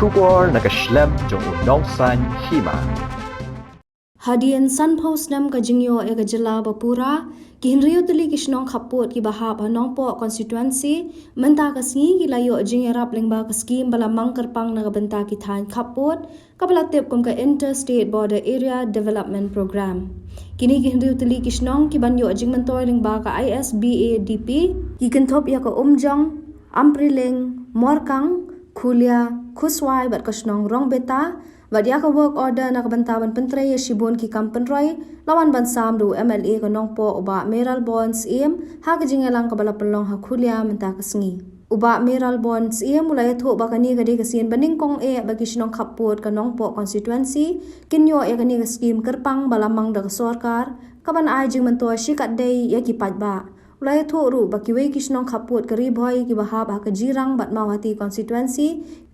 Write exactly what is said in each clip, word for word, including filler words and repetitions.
Khubor na ka shlem jong u Nongsaiñ Hima. Hadien sanphew snem ka jingïoh ïa ka jylla ba pura, ki hynriew tylli ki shnong khappud kiba hap ha Nongpoh constituency mynta ka sngi ki la ïoh jingïarap lyngba ka skhim ba la mang kyrpang na ka bynta ki thaiñ khappud, kaba la tip kum ka Interstate Border Area Development Program. Kine ki hynriew tylli ki shnong kiban ïoh jingmyntoi lyngba ka I S B A D P ki kynthup ïa ka Umjong, Ampriling, Morkang, Khulia, Khuswai bad ka shnong Rongbeta, bad ïa ka work order na ka bynta ban pyntrei ïa shibun ki kam pynroi la wan ban sam da u M L A ka Nongpoh u Bah Mayralborn Syiem ha ka jingïalang kaba la pynlong ha Khulia mynta ka sngi. U Bah Mayralborn Syiem u la ïathuh ba kane ka dei ka sien ba nyngkong eh ba ki shnong khappud ka Nongpoh constituency kin ïoh ïa kane ka skhim kyrpang ba la mang da ka sorkar kaban ai jingmyntoi shikatdei ïa ki paidbah. U la ïathuh ruh ba kiwei ki shnong khappud ka Ri Bhoi kiba hap ha ka Jirang bad Mawhati constituency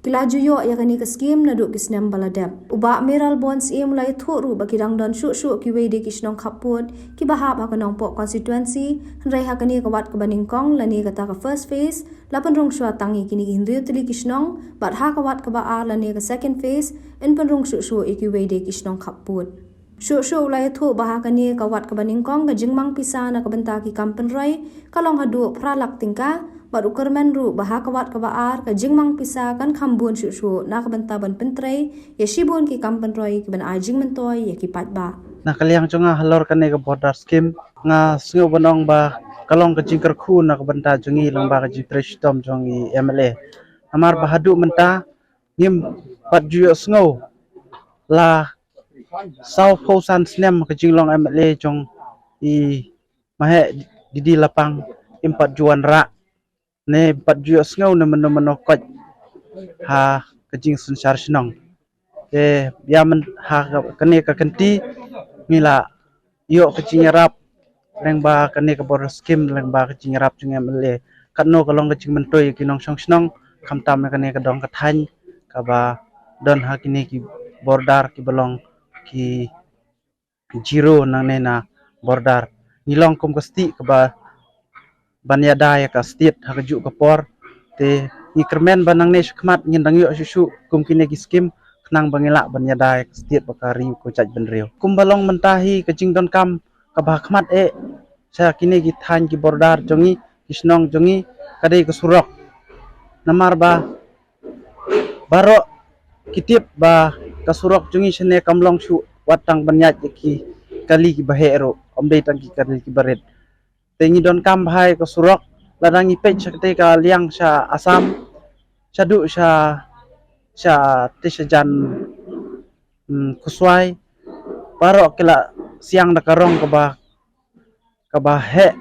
ki la ju ïoh ïa kane ka skhim naduh ki snem ba la dep. U Bah Mayralborn Syiem u la ïathuh ruh ba ki dang don shuh shuh kiwei de ki shnong khappud kiba hap ha ka Nongpoh constituency, hynrei ha kane ka wat kaba nyngkong lane kata ka first phase la pynrung shuwa tang ïa kine ki hynriew tylli ki shnong, bad ha ka wat kaba ar lane ka second phase yn pynrung shuh shuh ïa kiwei de ki shnong khappud. Shuh shuh u la ïathuh ba ha kane ka wat kaba nyngkong ka jingmang pisa na ka bynta ki kam pynroi ka long haduh phra lak tyngka, bad u kyrmen ruh ba ha ka wat kaba ar ka jingmang pisa kan kham bun shuh shuh na ka bynta ban pyntrei ïa shibun ki kam pynroi kiban ai jingmyntoi ïa ki paidbah. Na ka liang jong nga halor kane ka border scheme, nga sngew ban ong ba ka long ka jingkyrkhu na ka bynta jong ngi lyngba ka jingtrei shitom jong i M L A. Namar ba haduh mynta ngim pat ju ïohsngew la sawphew san snem ka jinglong M L A jong i Maheh Didi Lapang, im pat ju wanrah ne pat ju ïohsngew ne mano mano koit ha ka jingsynshar shnong. Te ïa mynta ha kane ka kynti ngi la ïoh ka jingïarap lyngba kane ka border scheme, lyngba ka jingïarap jong M L A. Katno ka long ka jingmyntoi ïa ki nongshong shnong, khamtam ïa kane ka dong ka thaiñ kaba don ha kine ki border kiba long ki zero nangne na border. Ngi long kum ka state kaba ban ïada ïa ka state ha kajuh ka por. Te ngi kyrmen ba nangne shakhmat ngin dang ïoh shuh shuh kum kine ki scheme khnang ba ngi lah ban ïada ïa ka state bad ka ri ka jaitbynriew. Kumba long mynta hi ka jingdonkam kaba ha khmat eh sha kine ki thaiñ ki border jong ngi, ki shnong jong ngi, ka dei ka surok. Namar ba baroh ki tip ba ka surok jong ngi shane kam long shuh wat tang ban ïaid ïa ki kali kiba heh ruh, ym dei tang ki kali kiba rit. Te ngi donkam bha ïa ka surok, lada ngi peit sha katei ka liang sha Assam, shaduh sha, sha te sha jan, mm, Khuswai, baroh ki la siang da ka rong kaba, kaba heh,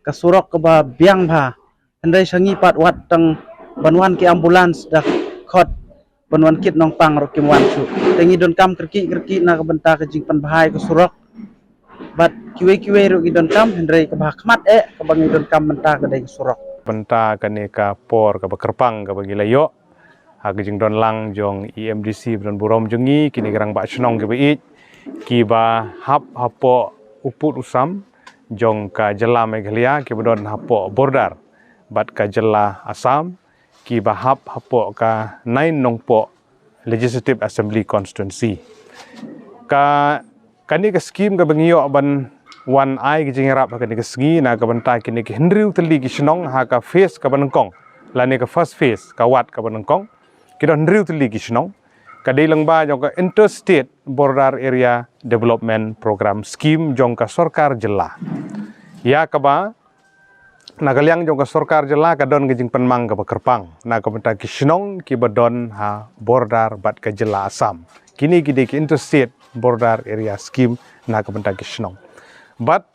ka surok kaba biang bha. Hynrei sha ngi pat wat tang ban wan ki ambulance da khot ban wan kit nongpang ruh kim wan shuh. Te ngi donkam kyrkieh kyrkieh na ka bynta ka jingpynbha ïa ka surok. Bad kiwei kiwei ruh ngi donkam, hynrei kaba ha khmat eh kaba ngi donkam mynta ka dei ka surok. Bynta kane ka por kaba kyrpang kaba ngi la ïoh ha ka jingdon lang jong i M D C ba don burom jong ngi, kine ki rangbah shnong kiba ïeit kiba hap hapoh u pud u sam jong ka jylla Meghalaya, kiba don hapoh border bad ka jylla Assam, kiba hap hapoh ka nine Nongpoh Legislative Assembly Constituency. Ka, kane ka scheme kaba ngi ïoh ban wan ai ka jingïarap ha kane ka sngi na ka bynta kine ki hynriew tylli ki shnong ha ka phase kaba nyngkong, lane ka first phase, ka wat kaba nyngkong, ki don hynriew tylli ki shnong. Ka dei lyngba jong ka Interstate Border Area Development Program Scheme jong ka sorkar jylla, ïa kaba na ka liang jong ka sorkar jylla ka don ka jingpynmang kaba kyrpang na ka bynta ki shnong kiba don ha border bad ka jylla Assam. Kine ki dei ki Interstate Border Area Scheme na ka bynta ki shnong. Bad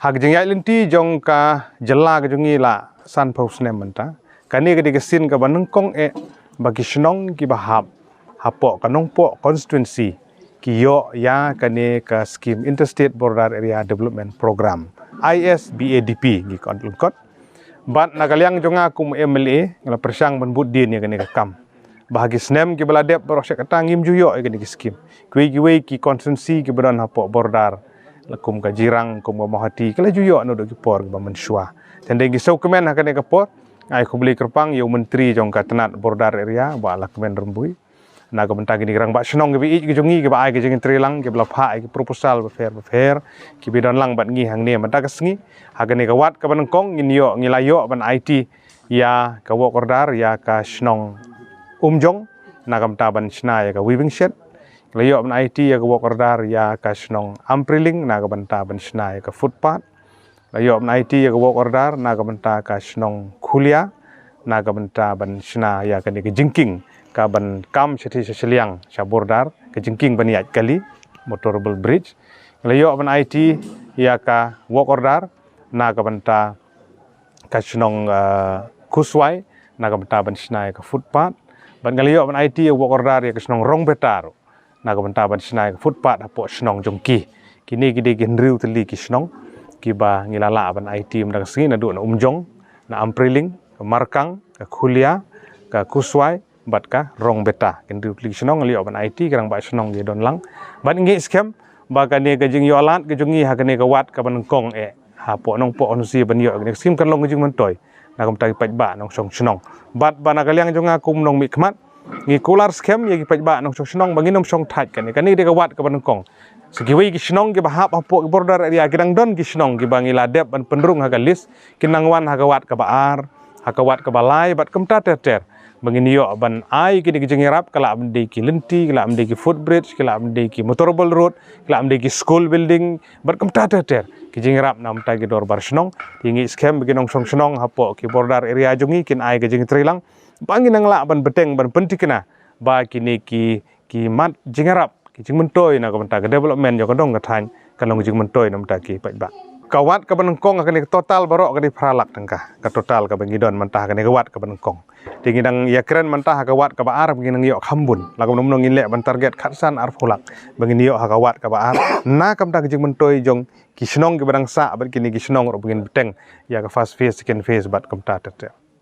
ha ka jingïaid lynti jong ka jylla ka jong ngi la sanphew snem mynta, kane ka dei ka sien kaba nyngkong eh ba ki shnong kiba hap hapoh ka Nongpoh constituency ki ïoh ïa kane ka scheme Interstate Border Area Development Program, I S B A D P ngi khot lyngkot. Bad na ka liang jong nga kum M L A, nga la pyrshang ban bud dien ïa kane ka kam. Ba ha ki snem kiba la dep baroh shi katta ngim ju ïoh ïa kane ki scheme. Kiwei kiwei ki constituency kiba don hapoh border, la kum ka Jirang, kum ka Mawhati, ki la ju ïoh naduh ki por kiba mynshuwa. Te hynrei ngi sngewkmen ha kane ka por Ai khublei kyrpang ïa u Myntri jong ka tnat Border Area, Bah Lahkmen Rymbui, na ka bynta kine ki rangbah shnong kiba ïeit ki jong ngi, kiba ai ki jingtreilang, kiba la phah ïa ki proposal bapher bapher, kiba don lang bad ngi hangne mynta ka sngi. Ha kane ka wad kaba nyngkong ngin ïoh, ngi la ïoh ban aiti ïa ka work order ïa ka shnong Umjong na ka bynta ban shna ïa ka weaving shed. La ïoh ban aiti ïa ka work order ïa ka shnong Ampriling na ka bynta ban shna ïa ka footpath. La ïoh ban aiti ïa ka work order na ka bynta ka shnong Khulia na ka bynta ban shna ïa kane ka jingkieng kaban kam shathie sha shiliang sha border, ka jingkieng ban ïaid kali, motorable bridge. La ïoh ban aiti ïa ka work order na ka bynta ka shnong, ah, Khuswai na ka bynta ban shna ïa ka footpath. Bad nga la ïoh ban aiti ïa ka work order ïa ka shnong Rongbeta ruh na ka bynta ban shna ïa ka footpath hapoh shnong jong ki. Kine ki dei ki hynriew tylli ki shnong kiba ngi la lah ban aiti mynta ka sngi, naduh na Umjong, na Ampriling, ka Markang, ka Khulia, ka Khuswai bad ka Rongbeta. Ki hynriew tylli ki shnong la ïoh ban aiti, ki rangbah shnong ki don lang. Bad ngi skhem ba kane ka jingïoh lad ka jong ngi ha kane ka wad kaba nyngkong eh hapoh Nongpoh Hynñiewtrep ban ïoh kane ka skhim kan long ka jingmyntoi na ka bynta ki paidbah nongshong shnong. Bad ba na ka liang jong nga kum u nongmihkhmat, ngi kular skhem ïa ki paidbah nongshong shnong ba ngin ym shong thait kane. Kane ka dei ka wad kaba nyngkong. Sa kiwei ki shnong kiba hap hapoh ki border area, ki dang don ki shnong kiba ngi la dep ban pynrung ha ka list, kin nang wan ha ka wad kaba ar, ha ka wad kaba lai bad kumta ter ter, ba ngin ïoh ban ai kine ki jingïarap, ka lah ban dei ki lynti, ka lah ban dei ki footbridge, ka lah ban dei ki motorable road, ka lah ban dei ki school building bad kumta ter ter. Ki jingïarap na ka bynta ki dorbar shnong. Te ngi skhem ba ki nongshong shnong hapoh ki border area jong ngi kin ai ka jingtreilang ba ngin nang lah ban bteng ban pynthikna ba kine ki, ki mat jingïarap, ki jingmyntoi na ka bynta ka development jong ka dong ka thaiñ, ka long ka jingmyntoi na ka bynta ki paidbah. Ka wad kaba nyngkong ha kane ka total baroh ka dei phra lak tyngka, ka total kaba ngi don mynta ha kane ka wad kaba nyngkong. Te ngi dang ïakren mynta ha ka wad kaba ar ba ngin nang ïoh kham bun. La kumno kumno ngin leh ban target khatsan arphew lak ba ngin ïoh ha ka wad kaba ar na ka bynta ka jingmyntoi jong ki shnong kiba dang sah bad kine ki shnong ruh ba ngin bteng ïa ka first phase, second phase bad kumta ter ter.